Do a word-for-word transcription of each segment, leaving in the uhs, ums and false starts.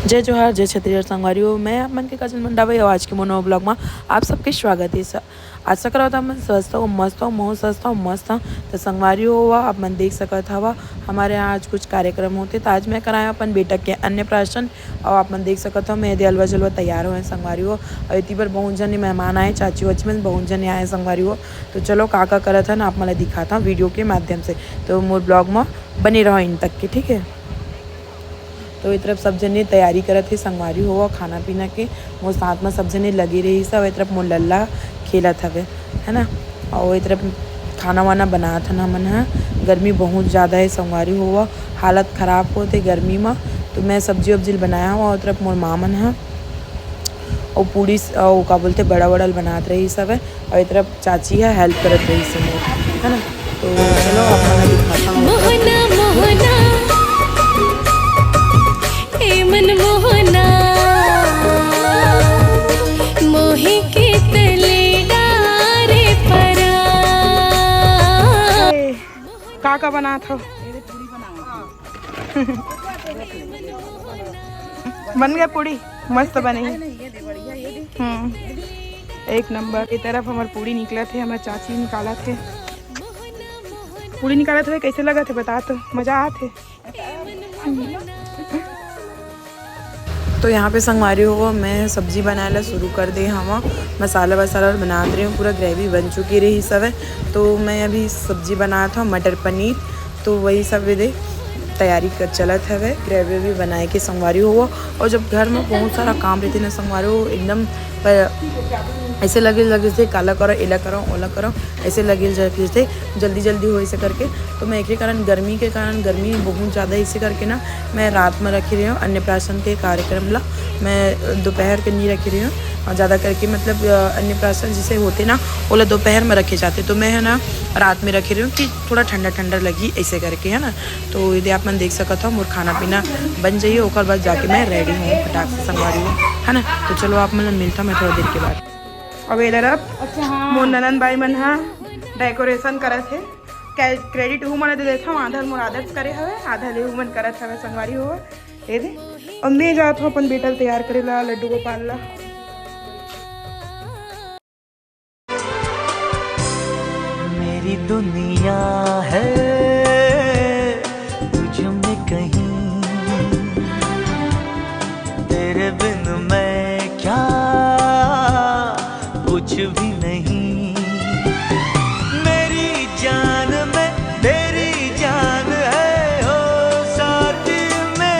जय जोहार, जय छत्तीसगढ़ संगवारी हो। मैं आप मन के काजल मंडावी और आज के मोनो ब्लॉग में आप सबके स्वागत है। स-, आशा करत हव आप मन स्वस्थ हो, मस्त हो, महू स्वस्थ हो, मस्त हो। तो संगवारी हो, आप मन देख सकत हव, हमारे यहाँ आज कुछ कार्यक्रम होथे, तो आज मैं कराए अपन बेटा के अन्नप्राशन। और आप मन देख सकत हव, मैं एदे अलवा जलवा तैयार होए संगवारी हो। और एती बर बहुत जने मेहमान आए, चाची वाची मन बहुत जने आए संगवारी हो। तो चलो, का का करत हन, आप मन ला दिखात हव वीडियो के माध्यम से। तो मोर ब्लॉग में बने रहो end तक के, ठीक है। तो ए तरफ सब जने तैयारी करत हे संगवारी हो, खाना पीना के। मोर साथ में सब जने लगे रहिस हवय। ए तरफ मोर लल्ला खेलत हवे, है ना। और ए तरफ खाना वाना बनात हन हमन ह। गर्मी बहुत ज़्यादा है संगवारी हो, हालत खराब होत हे गर्मी में। तो मैं सब्जी वब्जी बनाया हूँ। और ए तरफ मोर माँ मन ह, और पूड़ी स-, और का बोलथे, बड़ा वड़ा बनात रहिस हवय। और ए तरफ चाची ह help करत रहिस हे मोर, है ना। तो चलो, आप मन ला दिखाता हूँ। मोहना, मोहना, ए मन मोहना, मोहे के तले डारे परा। का का बनात हो? बन गया पूड़ी, मस्त बनी। हम्म, एक नंबर। ए तरफ हमर पूड़ी निकलत हे, हमर चाची निकालत हे। पूड़ी निकालत हुए कैसे लगत हे, बता तो, मजा आत हे। तो यहाँ पे संगवारी हो, मैं सब्जी बनाए ला शुरू कर दे हवा। मसाला वसाला बनात रही हूँ, पूरा gravy बन चुकी रहिस हवय। तो मैं अभी सब्जी बनात हूँ मटर पनीर, तो वही सब एदे तैयारी कर चलत हवे। Gravy भी बनाए के संगवारी हो, और जब घर में बहुत सारा काम रहते ना संगवारी हो, एकदम प-, ऐसे लगे, लगे से काला करो, एला करो, ओला करो, ऐसे लगे, लगे से जल्दी जल्दी हो ऐसे करके। तो मैं एक कारण, गर्मी के कारण, गर्मी बहुत ज़्यादा, इसे करके ना मैं रात में रखे रही हूँ अन्नप्राशन के कार्यक्रम ला। मैं दोपहर के नहीं रखे रही हूँ, और ज़्यादा करके मतलब, अ, अन्नप्राशन जैसे होते ना, ओला दोपहर में रखे जाते, तो मैं है ना रात में रखे रही हूँ कि थोड़ा ठंडा ठंडा लगी, ऐसे करके, है ना। तो एदे आप मन देख सकत हो, मोर खाना पीना बन जाइए, ओकर बाद जाके मैं ready हूँ फटाक से संगवारी हूँ, है ना। तो चलो, आप मन मिलता मैं थोड़ा देर के बाद। अब एदे रख। अच्छा, हाँ। मोर ननद बाई मन हा decoration करत हे। कै-, credit हूँ मन दे देथव, आधा मोर आदर्श करे हवे, आधा ले हूँ मन करत हवे संगवारी हो। एदे, और मैं जात हूँ अपन बेटा ल तैयार करे ला, लड्डू गोपाल ला। मेरी दुनिया है तुझ में कहीं, तेरे बिन मैं क्या, कुछ भी नहीं। मेरी जान में तेरी जान है, ओ साथ में।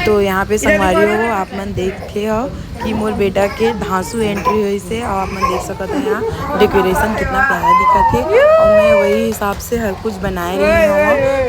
तो यहाँ पे संगवारी हो, आप मन देखे हो कि मोर बेटा के धांसू entry होइस हे, और आप मन देख सकत हो यहाँ decoration कितना प्यारा दिखत हे। और मैं वही हिसाब से हर कुछ बनाए रही हूँ,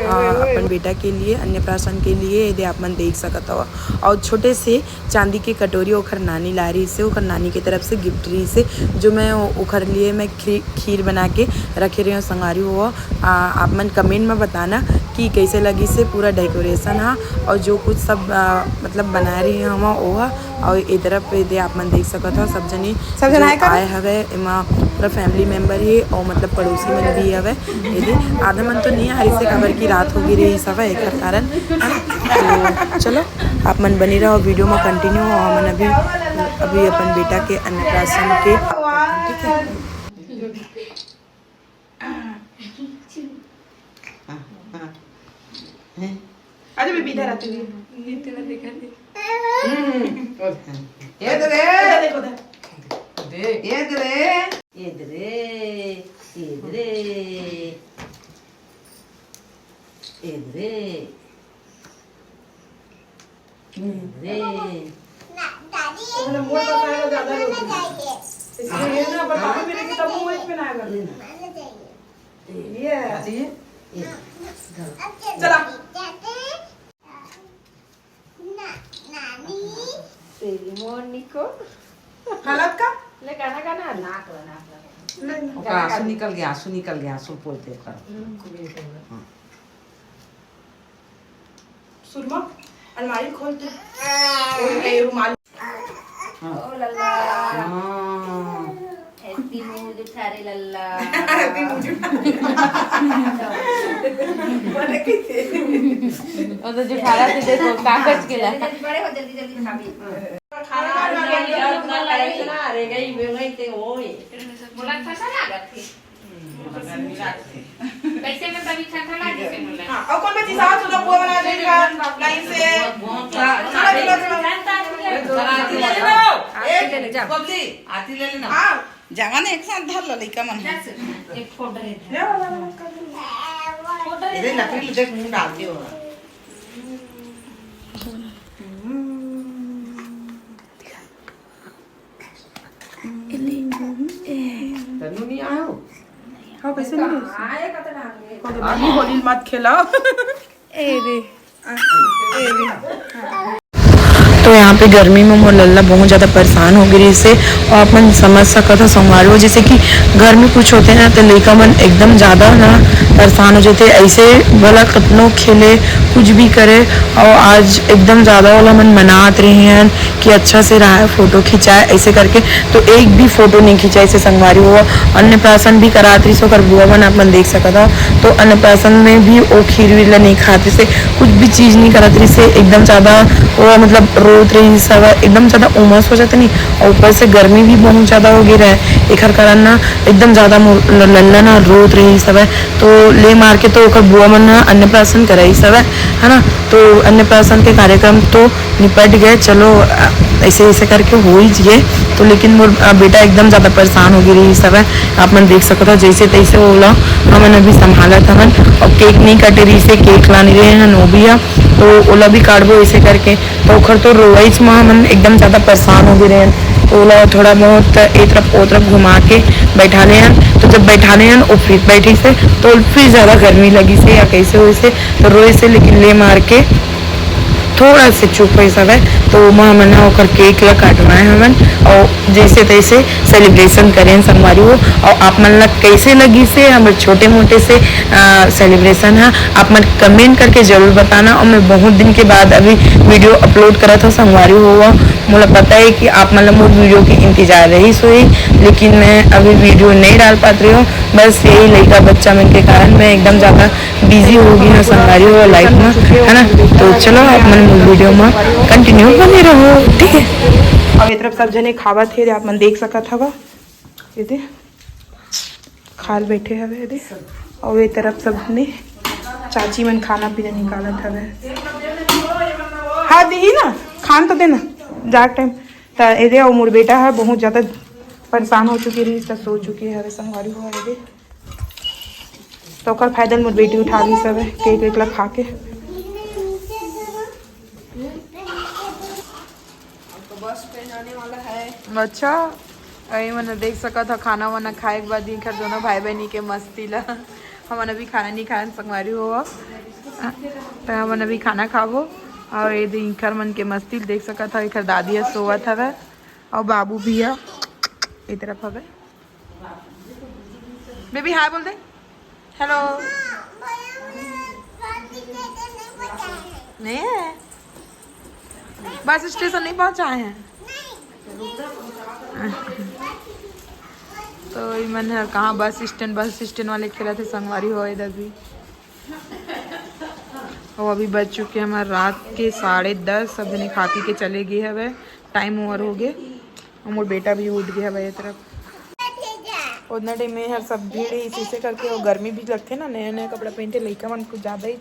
हाँ, अपन बेटा के लिए, अन्नप्राशन के लिए। एदे आप मन देख सकत हो, और छोटे से चांदी के कटोरी ओखर नानी ला रहिस हे, ओखर नानी के तरफ से gift रहिस हे, जो मैं ओ-, ओखर लिए मैं खी-, खीर बना के रखे रही हूँ संगवारी हो। आ, आप मन comment में बताना कि कैसे लगिस हे पूरा decoration हा, और जो कुछ सब, आ, मतलब बनाए रहे हवा ओ हा। और ए तरफ एदे आप मन देख सकत हो, सब जनी सब जो जन आए कर आए हवे, एमा पूरा family member हे और मतलब पड़ोसी मन भी हवे। एदे आधा मन तो नहीं आ रहिस हे, काबर कि रात हो गई रहिस हवे, एकर कारण, है ना? तो चलो, आप मन बनी रहो video में continue। और हमन अभी, अभी अपन बेटा के अन्नप्राशन के, ठीक है। हाँ, हाँ। हैं? अरे बेबी, इधर आते हुए। ये तेरा देखा दे। हम्म, और ये तो दे। उधर देखो, उधर। देख। ये तो दे। ये तो दे। ये तो दे। ये तो दे। ये तो दे। इसलिए ये ना, पर पापा मेरे किताबों में इसमें ना आएगा। ये है। चला। तेरी मोरनी को। हालत का? ले गाना गाना। नाक ला, नाक ला। ले। ओकर आंसू निकल गया, आंसू निकल गया, आंसू पोछते ओकर। हाँ। सुरमा, अलमारी खोल दे। ए, रुमाल। हाँ। ओ लल्ला। हाँ। Happy mood उठा रे लल्ला। अभी मुझे बोले कि थे। वो तो जुठारा थे, देखो कागज के ला। जल्दी बड़े हो, जल्दी जल्दी खा भी। खाना वाना भी अपना खाए ना, रे गई, वे गई ते होई। बोला ठंडा लागत थे। गर्मी लागते। कैसे में तभी ठंडा लागे से बोला। हाँ, और कौन सी सास उधर बुआ बना देगा लाइन से? चलो, चलो, चलो। आती ले लेना। एक बबली, आती ले लेना। हाँ। जवान एक साथ धर लो लइका मन। एक फोल्डर है। ले वाला वाला कर दो। इधर लकड़ी ले देख, मुंह डाल दियो। तनु नहीं आयो। हाँ, कैसे नहीं? आए कतना आगे। कौन तो दादी होली मत खेलाओ। ए रे। तो यहाँ पे गर्मी में मोर लल्ला बहुत ज्यादा परेशान हो गई से। और अपन समझ सकत हो संगवारी हो, जैसे कि घर में कुछ होते ना तो लइका मन एकदम ज्यादा ना परेशान हो जाते। ऐसे भला कतनो खेले, कुछ भी करे, और आज एकदम ज्यादा वाला मन मनात रही हैं कि अच्छा से रहा, फोटो खिंचाए ऐसे करके। तो एक भी फोटो नहीं खिंचाए से संगवारी हो। अन्नप्राशन भी करात रही सो, ओकर बुआ मन अपन देख सकत हो। तो अन्नप्राशन में भी वो खीर वीर ला नहीं खात रही से, कुछ भी चीज नहीं करत रही से, एकदम ज्यादा वो मतलब रोत रही सब, एकदम ज्यादा उमस हो जाते नहीं। और ऊपर से गर्मी भी बहुत ज्यादा हो गई रहे, एकर कारण ना एकदम ज्यादा मो- ल- लल्ला ना रोत रही सब है। तो ले मार के तो ओकर बुआ मन ना अन्नप्राशन कराई सब है, है ना। तो अन्नप्राशन के कार्यक्रम तो निपट गए, चलो अ, ऐसे ऐसे करके हो ही गए। तो लेकिन मोर अ, बेटा एकदम ज्यादा परेशान हो गई रही सब है। आप मन देख सकत हो जैसे तैसे ओला हमन अभी संभालत हवन। और केक नहीं कटे रही से, केक लाने रहे हैं नोबिया, तो ओला भी काटबो ऐसे करके। तो ओखर तो रोइच में हमन एकदम ज्यादा परेशान हो गए रहे हैं। तो ओला थोड़ा बहुत ए तरफ ओ तरफ घुमा के बैठा ले हैं। तो जब बैठा ले हैं वो फिर बैठी से, तो फिर ज्यादा गर्मी लगी से या कैसे हो से, तो रोए से लेकिन ले मार के थोड़ा से चुप होइस हवय। तो ओमा हमन ह ओकर केक ला काटवाए हवन और जैसे तैसे सेलिब्रेशन करेन संगवारी हो। और आप मन ला कैसे लगिस हे हमर छोटे मोटे से सेलिब्रेशन ह, आप मन कमेंट करके जरूर बताना। और मैं बहुत दिन के बाद अभी वीडियो अपलोड करत हव संगवारी हो। मोला पता है कि आप मन ला मोर वीडियो के इंतजार रहिस होही, लेकिन मैं अभी वीडियो नहीं डाल पात रही हूँ। बस यही लइका बच्चा मन के कारण मैं एकदम ज्यादा बिजी हो गई हूँ संगवारी हो लाइफ में, है ना। तो चलो आप मन मोर वीडियो में कंटिन्यू बने रहो, ठीक है। अब ये तरफ सब जने खावत हे, आप मन देख सकत हवा, ये दे खाल बैठे हवे ये दे। और ये तरफ सब ने चाची मन खाना पीना निकालत हवे। हाँ दी ना, खान तो देना जाग टाइम। त ये दे और मोर बेटा है बहुत ज्यादा परेशान हो चुकी रही, इसका सो चुकी है संगवारी हो ये दे। तो ओकर फायदा मोर बेटी उठा ली सब केक वेक ला खा के। तो बस ट्रेन आने वाला है। अच्छा, अभी मन देख सकत ह खाना वाना खाए के बाद इनकर दोनों भाई बहनी के मस्ती ला। हमन अभी खाना नहीं खाए संगवारी हो, तो हमन अभी खाना खाबो। और ये दे इनकर मन के मस्ती ल देख सकत ह, इनकर दादी ह सोवत हवे और बाबू भी ह ए तरफ हवे। बेबी हाय बोल दे, हेलो। नहीं है, बस स्टेशन नहीं पहुंचाए हैं। तो इमन हर कहाँ बस स्टैंड, बस स्टैंड वाले खेलत हे संगवारी हो इधर भी। और अभी बज चुके हैं हमारे रात के साढ़े दस। सब जने खा पी के चले गए हवे, टाइम ओवर हो गए। और मोर बेटा भी उठ गया हवे ये तरफ। उतना टाइम में हर सब भीड़ ही इसी से करके, और गर्मी भी लगथे ना, नया नया कपड़ा पहनथे लइका मन कुछ ज्यादा ही,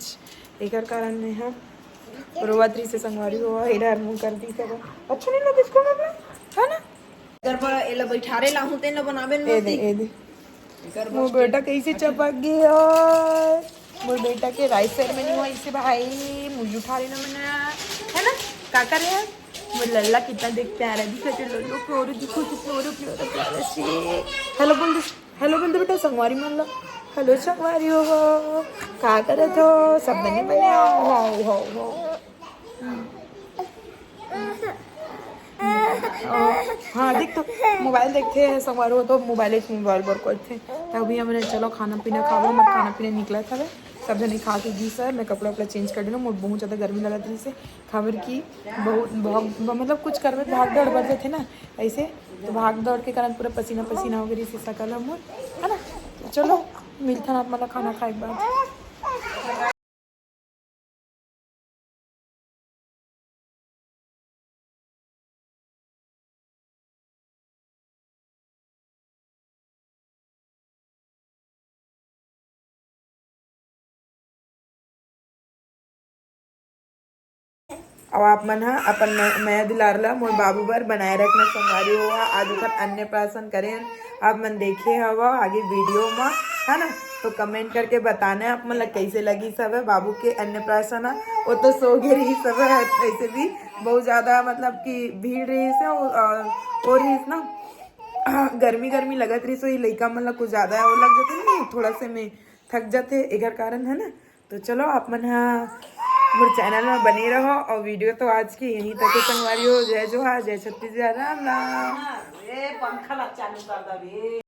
एकर कारण में ह रोवत रही से संगवारी हो, एडा हर मुंह कर दी सब। अच्छा नहीं लगे इसको मतलब, है ना? गरबा एला बैठारे लाहूं ते न बनाबे न ए दे, ए दे। मोर बेटा कैसे चपक गया यार। मोर बेटा के राइस सेरेमनी हुआ इसे भाई, मुझे उठा लेना मना, है ना? का कर रहे हैं? मोर लल्ला कितना देख प्यारा दिखा, जो लल्लो प्यारो दिखो, तो प्यारो प्यारो प्यारो से। हेलो बोल दे, हेलो बोल दे बेटा संगवारी मन ला। हेलो संगवारी हो, का करत हो? सब बने बने हो, हो, हो, हो। हाँ, देख तो मोबाइल देखथे संगवारी हो, तो मोबाइल एक मोबाइल बर करथे। तभी हमने चलो खाना पीना खाबो, हमर खाना पीना निकलत हवे। सब जने खा के गिस हे, मैं कपड़ा उपड़ा चेंज कर डरेंव। मोर बहुत ज्यादा गर्मी लगत रहिस हे, काबर कि बहुत भाग, मतलब कुछ करबे, भाग दौड़ बढ़ जाथे ना, ऐसे तो भाग दौड़ के कारण पूरा पसीना पसीना हो गे रहिस हे सकल ह मोर, है ना। तो चलो, मिलथन आप मन ला खाना खाए के बाद। अउ आप मन ह अपन मय-, मया दुलार ला मोर बाबू बर बनाए रखना संगवारी हो। आज ओकर अन्नप्राशन करे, आप मन देखे हव आगे वीडियो म, है ना। तो कमेंट करके बताना आप मन ला कैसे लगिस हवय बाबू के अन्नप्राशन ह। वो तो सो गे रहिस हवय, ऐसे भी बहुत ज्यादा, मतलब कि भीड़ रहिस हे, वो, अ, वो रहिस ना, गर्मी गर्मी लगत रहिस, वही लइका मन ला कुछ ज्यादा वो लग जाथे ना, थोड़ा से में थक जाथे, एकर कारण, है ना। तो चलो, आप मन ह मोर चैनल में बने रहो, और वीडियो तो आज की यहीं तक है संगवारी हो। जय जोहार, जय छत्तीसगढ़, राम राम। ए, पंखा ला चालू कर दे रे।